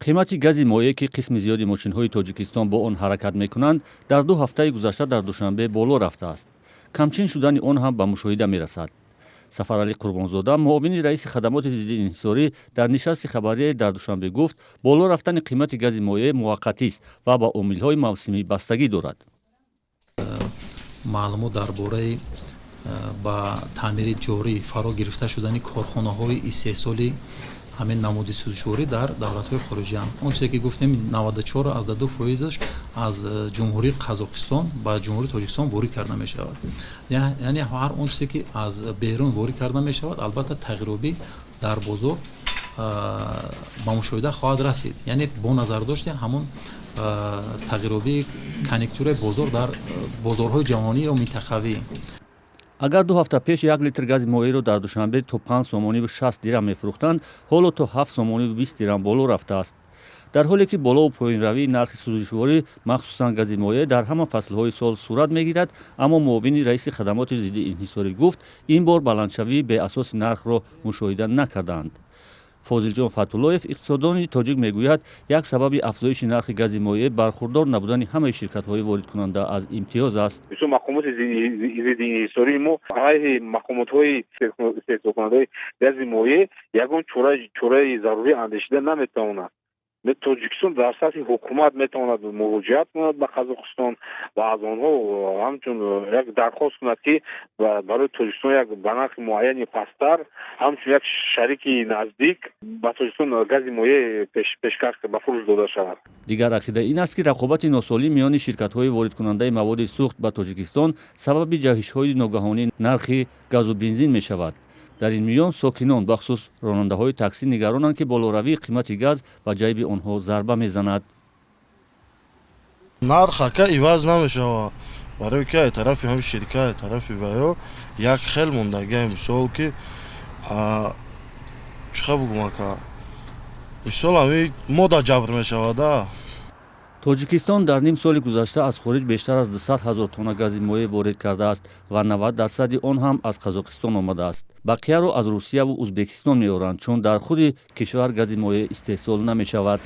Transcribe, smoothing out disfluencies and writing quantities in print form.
Қимати гази моеъ, ки қисми зиёди мошинҳои Тоҷикистон бо он ҳаракат мекунанд, дар 2 ҳафтаи гузашта дар Душанбе боло рафтааст. Камчин шудани он ҳам ба мушоҳида мерасад. Сафаралӣ Қурбонзода, муовини раиси хадамоти зидди инҳисорӣ, дар нишасти хабарие дар Душанбе гуфт, боло рафтани қимати гази моеъ муваққатист ва ба омилҳои мавсимӣ бастагӣ дорад. Маълумот дар бораи ба таъмири ҷорӣ фаро гирифта шудани корхонаҳои истеҳсоли ҳамин намуди сӯзишворӣ дар давлатҳои хориҷиам, он чизе ки гуфтем, 94,2 фоизаш аз Ҷумҳурии Қазоқистон ба Ҷумҳурии Тоҷикистон ворид карда мешавад. Яъне ҳар он чизе, ки аз берун ворид карда мешавад, албатта, тағйиробӣ дар бозор ба мушоҳида хоҳад расид, яъне бо назардошти ҳамон тағйиробии конъюнктураи бозор дар бозорҳои ҷаҳонӣ ё минтақавӣ. Агар 2 ҳафта пеш 1 литр гази моеъро дар Душанбе то 5 сомониву 60 дирам мефурӯхтанд, ҳоло то 7 сомониву 20 дирам боло рафтааст. Дар ҳоле ки болову поёнравии нархи сӯзишворӣ, махсусан гази моеъ, дар ҳама фаслҳои сол сурат мегирад, аммо муовини раиси хадамоти зидди инҳисорӣ гуфт, ин бор баландшавии беасоси нархро мушоҳида накардаанд. Фозилҷон Фатуллоев, иқтисоддони тоҷик, мегӯяд, як сабаби афзоиши нархи гази моеъ бархурдор набудани ҳамаи ширкатҳои воридкунанда аз имтиёз аст. Бисёр мақомоти зидди инҳисории мо алайҳи мақомотҳои истеҳсолкунандаи гази моеъ ягон чораи зарурӣ андешида наметавонад. Тоҷикистон дар сатҳи ҳукумат метавонад муроҷиат кунад ба Қазоқистон ва аз онҳо ҳамчун як дархост кунад, ки барои Тоҷикистон як ба нархи муайяни пасттар, ҳамчун як шарики наздик, ба Тоҷикистон гази моеъ пешкаш, ба фурӯш дода шавад. Дигар ақида ин аст, ки рақобати носолим миёни ширкатҳои воридкунандаи маводи сӯхт ба Тоҷикистон сабаби ҷаҳишҳои ногаҳонии нархи газу бензин мешавад. Дар ин миён сокинон, бахусус ронандаҳои таксӣ, нигаронанд, ки болоравии қимати газ ба ҷайби онҳо зарба мезанад. Нарх, ака, иваз намешавад, барои ки ай тарафи ҳами ширкат, ай тарафи ваё як хел мондагиа. Мисол, ки чӣ хел бугум, ака, мисол, ҳами мода ҷабр мешавада. Тоҷикистон дар ним соли гузашта аз хориҷ бештар аз 200 ҳазор тонна гази моеъ ворид кардааст ва 90 дарсади он ҳам аз Қазоқистон омадааст. Бақияро аз Русияву Узбекистон меоранд, чун дар худи кишвар гази моеъ истеҳсол намешавад.